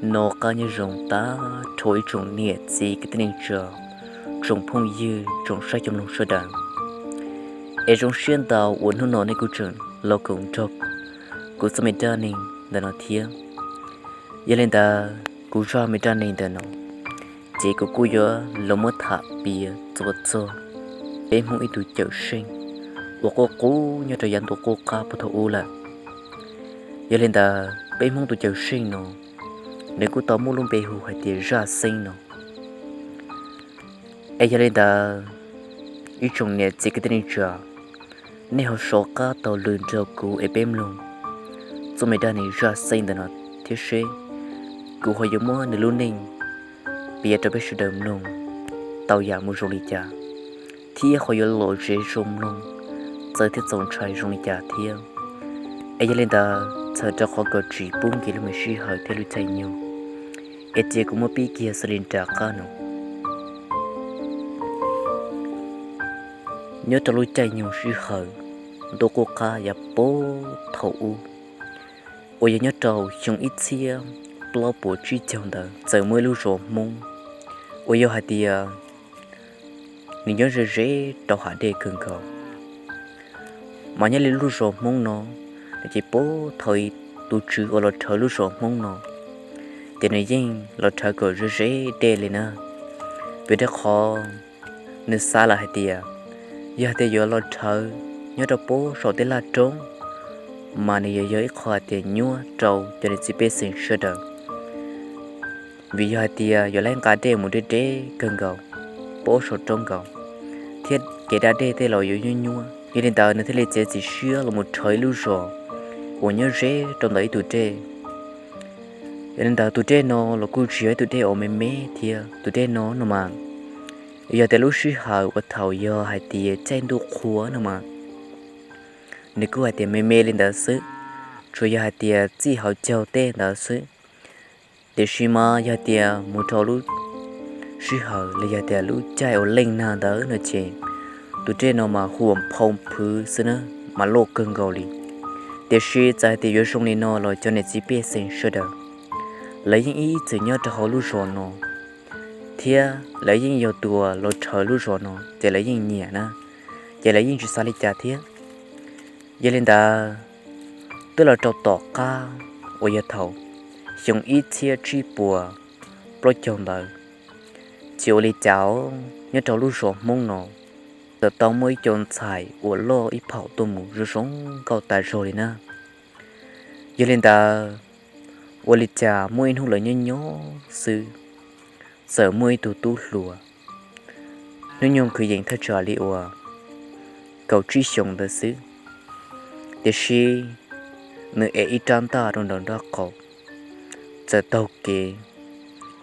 Noj qab nyob zoo tag nrho ib tsoom niam txiv kwv tij neej tsa, tsoom phooj ywg, tsoom saib cov mloog sawv daws. Es zoo siab ntau uas hnub no nej kuj tseem los koom nrog kuv txoj me dab neeg ntawm no thiab. Yog li ntawd kuv zaj me dab neeg ntawm no ces kuv kuj yuav los muab tham piav txog peb Hmoob ib tug cawm seej uas qub qub nyob rau yav ntuj qub qab puag thaum ub lawm. Yog li ntawd peb Hmoob tus cawm seej no nws kuj tau muaj lub npe hu hais tias Zaj Xeeb no. Es yog li ntawd ib tsoom niam txiv kwv tij neej tsa, nej ho so qab taug lw nrog kuv es peb mloog txoj me dab neeg Zaj Xeeb ntawm no thiab seb kuv ho yuav muab nws lub neej piav rau peb sawv daws mloog tau yam mus zoo li cas, thiab ho yuav lom zem zoo mloog, txawv thiab txaus ntshai zoo li cas thiab. Es yog li ntawd txhawm rau qhov kom tsis pub nkim lub me sij hawm thiab lub caij nyoog, es cia kuv muab pib kiag xws li nram qab no. Nyob rau lub caij nyoog sij hawm ntuj qub qab yav puag thaum ub, uas yog nyob rau xyoo ib txhiab plaub puas tsib caug ntawd txawm muaj ib lub zos Hmoob uas yog hais tias nws nyob ze ze rau hav dej kawg nkaus. Mas nyob li lub zos Hmoob no, nws ces puag thaum ub tus tswv uas los rhawv lub zos Hmoob no, ces nws yeej los rhawv kom ze ze dej li na. Vim rau qhov nws xav lawm hais tias yog hais tias yuav los rhawv nyob rau puag saum tej laj roob, mas nws yuav yog ib qho hais tias nyuaj rau cov niam txiv pej xeem sawv daws. Vim yog hais tias yuav laib nqa dej mus deb deb kawg nkaus, puag saum roob nkaus, thiab kev da dej tej los yuav nyuaj nyuaj. Yog li ntawd nws thiaj li txiav txim siab los mus rhawv ib lub zos uas nyob ze rau ntawm ib tug dej. Yog li ntawd tus dej no los kuj tsis yog ib tug dej uas me me thiab, tus dej no no mas yog tias lub sij hawm uas thaum yog hais tias caij ntuj qhua no mas nws kuj hais tias me me li ntawd xwb, tsuas yog hais tias txij hauv caug tej ntawd xwb. Tiam sis mas yog tias mus rau lub sij hawm los yog tias lub caij uas leej nag ntawd no ces tus dej no mas huam phoo phwv xwb na, mas loj kawg nkaus li. Tiam sis txawm hais tias yuav zoo li no los cov niam txiv pej xeem sawv daws, lawv yeej ib txwm nyob rau hauv lub zos no, thiab lawv yeej yog tus uas los rhawv lub zos no ces lawv yeej nyiam na, ces lawv yeej tsis xav li cas thiab. Yog li ntawd, twb los rau tom qab uas yog thaum xyoo ib txhiab tsib puas plaub caug ntawd, tsis ua li cas, nyob rau lub zos Hmoob no txawm tau muaj ib co ntxhais uas loj ib phaum tuaj mus zoo zoo nkauj tas zog li na. Yog li ntawd, ua li cas muaj ib hnub lawv nyob nyob xwb, txawm muaj ib tug tub hluas, hnub nyoog kwv yees thaj tsam li uas kaum tsib xyoos ntawd xwb, tiam sis nws ev ib rab ntaj rau nraum nraub qaum, txawm taug kev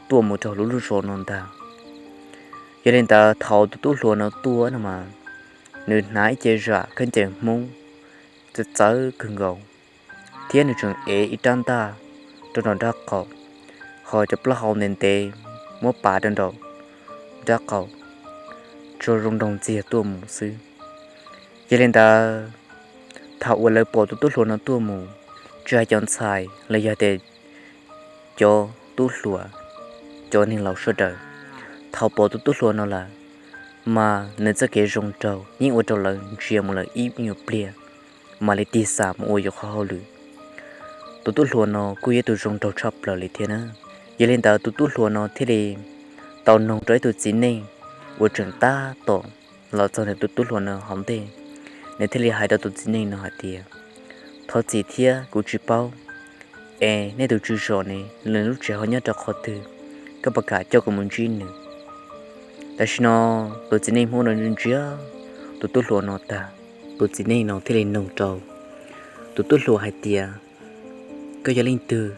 tuaj mus rau lub lub zos no ntag. Yog li ntawd thaum tus tub hluas no tuaj no mas, nws hnav ib ce zam khaub ncaws Hmoob txawv txawv kawg nkaus, thiab nws tseem ev ib rab ntaj rau nraum nraub qaum, ho cov plaub hau ntev ntev muab pav rau nraum nraub qaum, tso zoo nraug ntxiag tuaj mus xwb. Yog li ntawd, thaum uas lawv pom tus tub hluas no tuaj mus, tsis hais cov ntxhais los yog tias cov tub hluas, cov neeg laus sawv daws, thaum pom tus tub hluas no lawm, mas nws txoj kev zoo nraug yeej ua rau lawv ntsia mus lawm ib nyuag pliag, mam li tig xam mus ua yus qhov hauj lwm. Tus tub hluas no kuj yog tus zoo nraug tshaj plaws li thiab na. Yog li ntawd tus tub hluas no thiaj li tau noog rau ib tug txiv neej uas tseem tab tom los txog ntawm tus tub hluas no hauv ntej, nws thiaj li hais rau tus txiv neej no hais tias, thov txim thiab, kuv tsis paub es nej tus tswv zos ne, nws lub tsev ho nyob rau qhov twg, koj puas kam coj kuv mus ntsib nws? Tam sim no tus txiv neej Hmoob no ntsia tus tub hluas no tag, tus txiv neej no thiaj li noog rau tus tub hluas hais tias, koj yog leej twg,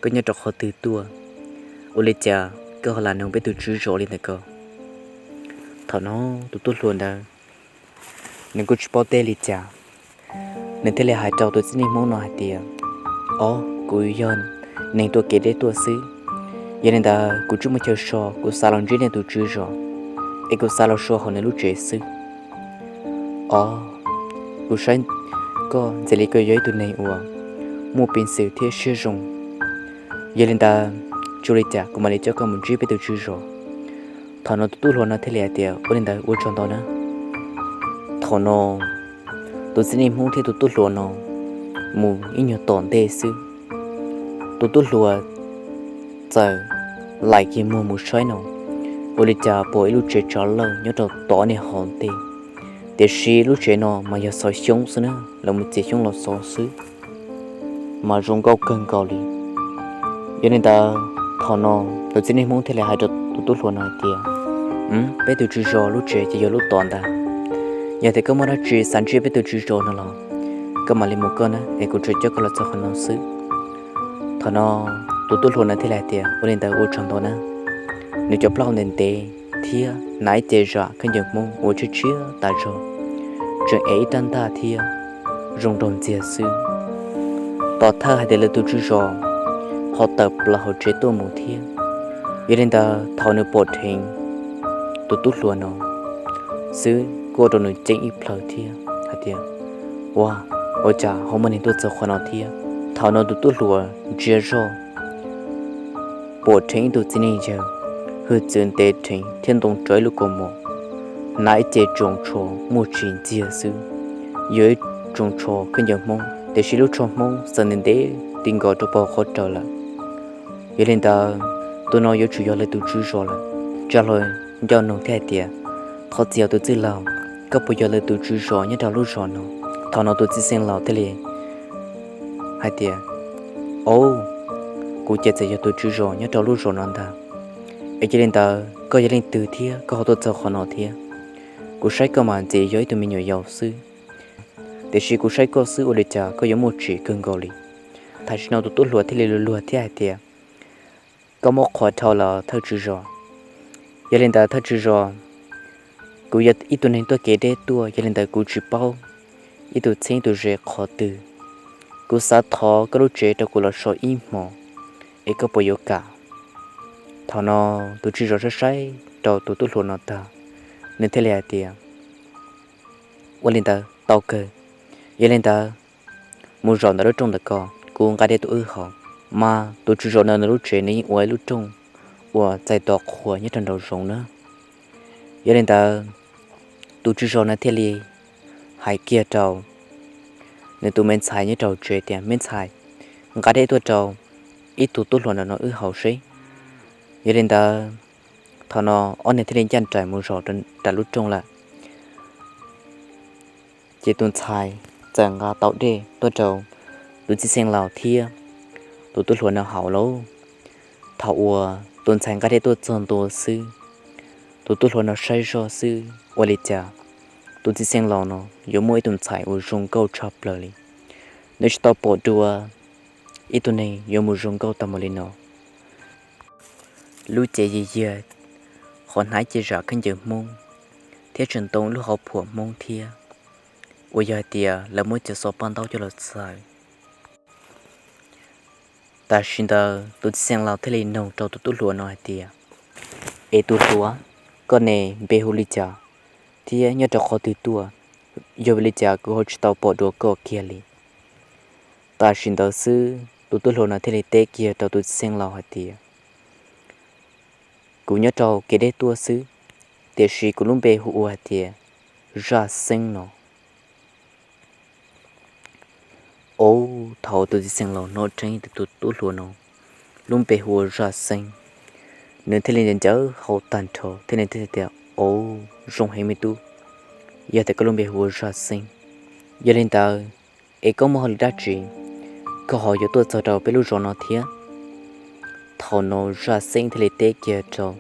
koj nyob rau qhov twg tuaj, ua li cas koj ho lam noog peb tus tswv zos li ntawd ko? Thaum no tus tub hluas ntawd nws kuj tsis paub teb li cas, nws thiaj li hais rau tus txiv neej Hmoob no hais tias, o, kuv yog neeg tuaj kev deb tuaj xwb. Yog li ntawd kuv tsis muaj chaw so, kuv xav los ntsib nej tus tswv zos, es kuv xav los so hauv nws lub tsev xwb. O, kuv saib koj ntxim li koj yog ib tug neeg uas muaj peev xwm thiab siab zoo. Yog li ntawd, tsuas li cas kuv mam li coj koj mus ntsib peb tus tswv zos. Thaum no tus tub hluas no thiaj li hais tias, ua li ntawd ua tsaug ntau na. Thaum no tus txiv neej Hmoob thiab tus tub hluas no mus ib nyuag tom ntej xwb, tus tub hluas txawm laim kiag muag mus saib no, ua li cas pom ib lub tsev tsov lawj nyob rau tom niag hauv ntej. Tiam sis lub tsev no mas yog xov xyoob xwb na, lawv mus txiav xyoob los xov xwb, mas zoo nkauj kawg nkaus li. Yog li ntawd thaum no tus txiv neej Hmoob thiaj li hais rau tus tub hluas no hais tias, peb tus tswv zos lub tsev ces yog lub tom ntag. Yog tias koj muaj dab tsi xav ntsib peb tus tswv zos no los koj mam li mus koj na, es kuv tsuas coj koj los txog qhov no xwb. Thaum no tus tub hluas no thiaj li hais tias, ua li ntawd ua tsaug ntau na. Nws cov plaub hau ntev ntev thiab hnav ib ce zam khaub ncaws Hmoob uas tshiab tshiab tas zog, tseem ev ib rab ntaj thiab zoo nraug ntxiag xwb. Tos thawj hais tias lawv tus tswv zos ho tawm plaws hauv tsev tuaj mus thiab. Yog li ntawd thaum nws pom dheev tus tub hluas no xwb kuj ua rau nws ceeb ib plhaw thiab hais tias, ua, ua cas ho muaj neeg tuaj txog qhov no thiab? Thaum no tus tub hluas ntsia zoj pom dheev ib tug txiv neej yawg hwj txwv ntev dheev thiab ntoo rawv ib lub kaus mom, hnav ib ce tsoos tsho muaj tsis ntxiag xwb, yog ib tsoos tsho khaub ncaws Hmoob, tiam sis lub tsho Hmoob xaws ntev ntev ti nkaus rau pem qhov rawv lawm. Yog li ntawd tus no yuav tsum yog lawv tus tswv zos lawm. Tsa hlo ncauj nug thiab hais tias, thov txim os tus txwj laug, koj puas yog lawv tus tswv zos nyob rau lub zos no? Thaum no tus txiv xeev laus thiaj li hais tias, au, kuv ces txawm yog tus tswv zos nyob rau lub zos no ntag. Es yog li ntawd koj yog leej twg thiab koj ho tuaj txog qhov no thiab? Kuv saib koj mas ntxim yog ib tug me nyuam yaus xwb, tiam sis kuv saib koj xwb ua li cas koj yuav muaj tsim kawg nkaus li. Tam sim no tus tub hluas thiaj li luag luag thiab hais tias, koj muab qhuas dhau lawm thawj tswv zos. Yog li ntawd thawj tswv zos, kuv yog ib tug neeg tuaj kev deb tuaj, yog li ntawd kuv tsis paub ib tug txheeb ib tug ze qhov twg. Kuv xav thov koj lub tsev rau kuv los so ib hmos, es koj puas yuav kam? Thaum no tus tswv zos saib saib rau tus tub hluas no tag, nws thiaj li hais tias, ua li ntawd tau kawg. Yog li ntawd mus zaum ntawm lub rooj ntawm ko, kuv nqa dej tuaj wb haus. Mas tus tswv zos no nws lub tsev nws yeej ua ib lub rooj uas txais tos qhua nyob rau nraum zoov na. Yog li ntawd tus tswv zos no thiaj li hais kiag rau nws tus me ntxhais nyob rau tsev tias, me ntxhais, nqa dej tuaj rau ib tug tub hluas ntawm no wb haus seb. Yog li ntawd thaum no ob niag thiaj li ncaj nraim mus zaum nram lub rooj lawm. Ces tus ntxhais txawm nqa tau dej tuaj rau tus txiv xeev laus thiab tus tub hluas no haus lauj. Thaum uas tus ntxhais nqa dej tuaj txog ntua xwb, tus tub hluas no saib zoj xwb ua li cas tus txiv xeev laus no yuav muaj ib tug ntxhais uas zoo nkauj tshaj plaws li. Nws tsis tau pom dua ib tug neeg yuav mus zoo nkauj tag mus li no. Lub cev yiag yiag, qhov hnav ib ce zam khaub ncaws Hmoob thiab tseem ntoo lub hauv phuam Hmoob thiab, uas yog hais tias lawv muab cov xov paj ntaub coj los txaws. Tam sim ntawd tus txiv xeev laus thiaj li nug rau tus tub hluas no hais tias, es tus hluas, koj ne npe hu li cas thiab nyob rau qhov twg tuaj? Yog vim li cas kuv ho tsis tau pom dua koj kiag li? Tam sim ntawd xwb tus tub hluas no thiaj li teb kiag rau tus txiv xeev laus hais tias, kuv nyob rau kev deb tuaj xwb, tiam sis kuv lub npe hu ua hais tias Zaj Xeeb no. Au, thaum tus txiv xeev laus hnov dheev tias tus tub hluas no lub npe hu ua Zaj Xeeb, nws thiaj li ncaws hau tag nrho thiab nws thiaj tias, au, zoo heev me tub, yog tias koj lub npe hu ua Zaj Xeeb. Yog li ntawd es koj muaj hauj lwm dab tsi koj ho yuav tuaj txog rau peb lub zos no thiab? Thaum no Zaj Xeeb thiaj li teb kiag rau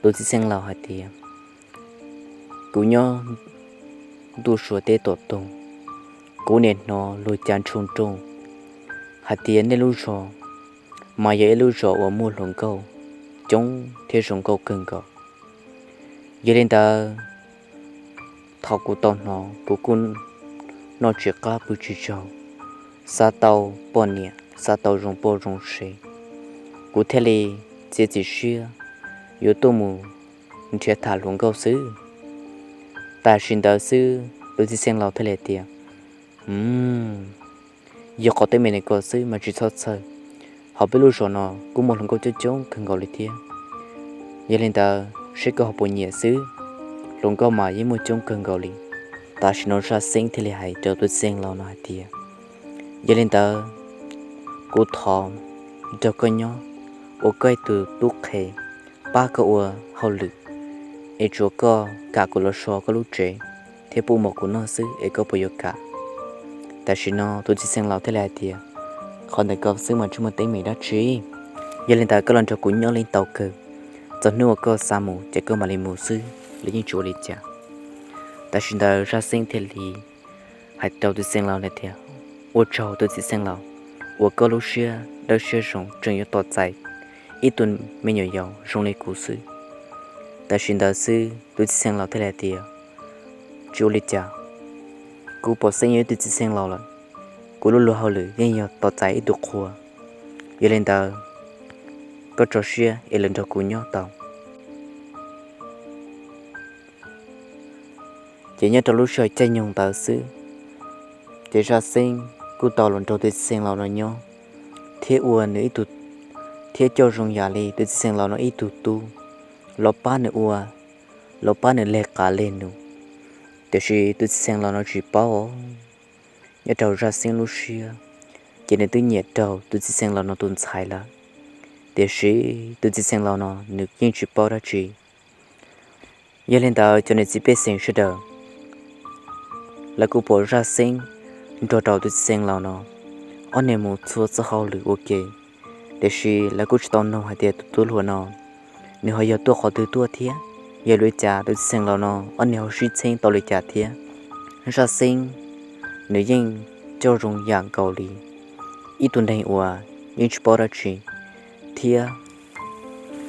tus txiv xeev laus hais tias, kuv nyob ntuj Suav teb tom toog, kuv niaj hnov luag cav ntshoo nrooj hais tias nej lub zos mas yog ib lub zos uas muaj hluas nkauj coob thiab zoo nkauj kawg nkaus. Yog li ntawd, thaum kuv tau hnov kuv kuj noj tsis qab pw tsis tsaug, xav tau poj niam xav tau zoo poj zoo sev, kuv thiaj li txiav txim siab yuav tuaj mus nrhiav tham hluas nkauj xwb. Tam sim ntawd xwb tus txiv xeev laus thiaj li tias, yog qhov teeb meem li ko xwb mas tsis txhob txhawj, Hauv peb lub zos no kuj muaj hluas nkauj coob coob kawg nkaus li thiab. Yog li ntawd seb koj ho puas nyiam xwb, hluas nkauj mas yeej muaj coob kawg nkaus li. Tam sim no Zaj Xeeb thiaj li hais rau tus txiv xeev laus no hais tias, yog li ntawd kuv thov nrog koj nyob ua koj ib tug tub qhe, pab koj ua hauj lwm, es tsuas koj kam kuv los so koj lub tsev thiab pub mov kuv noj xwb es koj puas yuav kam? Tam sim no tus txiv xeev laus thiaj li hais tias, qhov ntawd koj xwb mas tsis muaj teeb meem dab tsi. Yog li ntawd koj los nrog kuv nyob li tau kawg, txog hnub uas koj xav mus ces koj mam li mus xwb, los yeej tsis ua li cas. Tam sim ntawd Zaj Xeeb thiaj li hais rau tus txiv xeev laus hais tias, ua tsaug tus txiv xeev laus, uas koj lub siab dawb siab zoo tseem yuav tos txais ib tug me nyuam yaus zoo li kuv xwb. Tam sim ntawd xwb tus txiv xeev laus thiaj li hais tias, tsis ua li cas, kuv pom xeeb yog ib tug txiv xeev laus lawm, kuv lub luag hauj lwm yeej yog tos txais ib tug qhua. Yog li ntawd koj tso siab es los nrog kuv nyob tau. Ces nyob rau lub sij hawm caij nyoog ntawd xwb, ces Zaj Xeeb kuj tau los nrog tus txiv xeev laus no nyob, thiab ua nws ib tug, thiab coj zoo yam li tus txiv xeev laus no ib tug tub, los pab nws ua, los pab nws leg qav leg num. Tiam sis tus txiv xeev laus no tsis paub os, nyob rau Zaj Xeeb lub siab, ces nws twb nyiam rau tus txiv xeev laus no tus ntxhais lawm. Tiam sis tus txiv xeev laus no nws yeej tsis paub dab tsi. Yog li ntawd cov niam txiv pej xeem sawv daws lawv kuj pom Zaj Xeeb nrog rau tus txiv xeev laus no ob niag mus txhua txoj hauj lwm ua ke, tiam sis lawv kuj tsis tau noog hais tias tus tub hluas no nws ho yog tuaj qhov twg tuaj thiab, yog li cas tus txiv xeev laus no ob niag ho sib txheeb tau li cas thiab. Zaj Xeeb nws yeej coj zoo yam nkaus li ib tug neeg uas yeej tsis paub dab tsi, thiab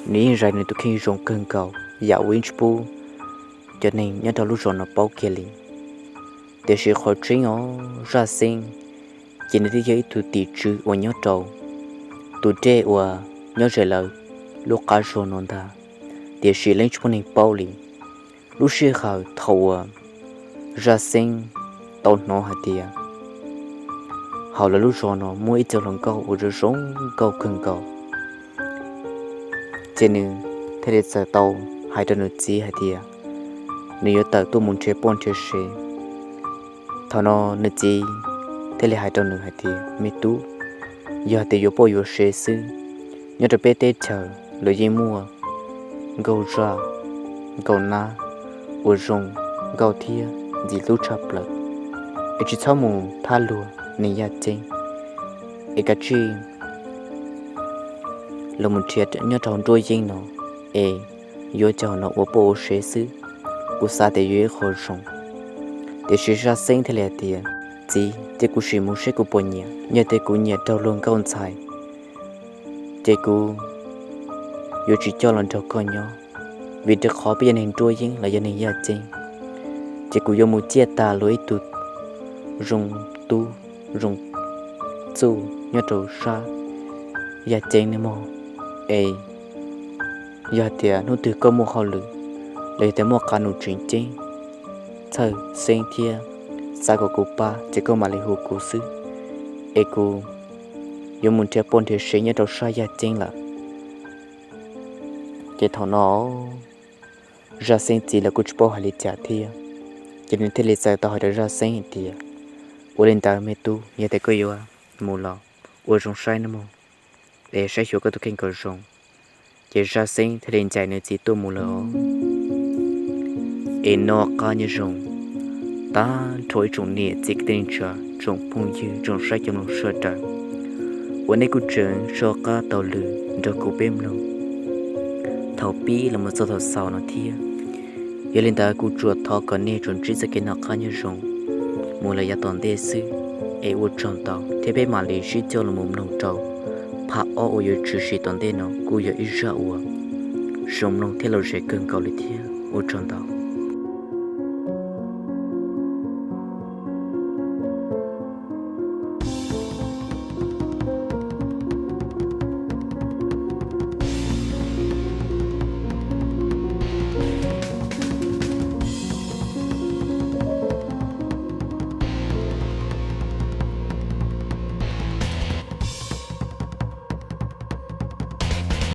nws yeej zais nws tus kheej zoo kawg nkaus yam uas yeej tsis pub cov neeg nyob rau lub zos no paub kiag li. Tiam sis qhov tseeb os, Zaj Xeeb ces nws twb yog ib tug tim tswv uas nyob rau tus dej uas nyob ze lawv lub qab zos no ntag, tiam sis lawv yeej tsis pub neeg paub li. Lub sij hawm thaum uas Zaj Xeeb tau hnov hais tias hauv lawv lub zos no muaj ib co hluas nkauj uas zoo zoo nkauj kawg nkaus, ces nws thiaj li txawm tau hais rau nws txiv hais tias nws yuav tawm tuaj mus nrhiav poj nrhiav sev. Thaum no nws txiv thiaj li hais rau nws hais tias, me tub, yog hais tias yuav poj yuav sev xwb, nyob rau peb teb chaws los yeej muaj nkauj zaj nkauj nab uas zoo nkauj thiab ntxim hlub tshaj plaws, es tsis txhob mus thab luag neeg yaj ceeb, es kav tsij los mus nrhiav nyob rau nruab yeeb no, es yuav cov no ua poj ua sev xwb, kuv xav tias yuav ib qho zoo. Tiam sis Zaj Xeeb thiaj li hais tias, txiv, ces kuv sim mus seb kuv puas nyiam, yog tias kuv nyiam raug luag nkauj ntxhais, ces kuv yuav tsis coj los nrog koj nyob, vim rau qhov peb yog neeg nruab yeeb los yog neeg yaj ceeb, ces kuv yuav mus ciaj tag luag ib tug zoo tub zoo txuj nyob rau sab yaj ceeb nawb mog. Es yog hais tias hnub twg koj muaj hauj lwm los yog tias muaj qab num tseem ceeb txhawj xeeb thiab xav kom kuv pab ces koj mam li hu kuv xwb, es kuv yuav mus nrhiav poj nrhiav sev nyob rau sab yaj ceeb lawm. Ces thaum no Zaj Xeeb txiv los kuj tsis paub hais li cas thiab, ces nws thiaj li txawm tau hais rau Zaj Xeeb hais tias, ua li ntawd me tub, yog tias koj yuav mus los ua zoo saib nawb mog, es saib xyuas koj tus kheej kom zoo. Ces Zaj Xeeb thiaj li ncaim nws txiv tuaj mus lawm os. Es noj qab nyob zoo tag nrho ib tsoom niam txiv kwv tij neej tsa, tsoom phooj ywg, tsoom saib cov mloog sawv daws uas nej kuj tseem soj qab taug lw nrog kuv peb mloog thaum pib los mus txog thaum xaus no thiab. Yog li ntawd kuv tsuas thov kom nej tsuas ntsib txoj kev noj qab nyob zoo mus lawm yav tom ntej xwb, es ua tsaug ntau thiab peb mam li sib coj los mus mloog rau phaj ob uas yuav tshwm sim tom ntej no kuj yog ib zaj uas zoo mloog thiab lom zem kawg nkaus li thiab. Ua tsaug ntau.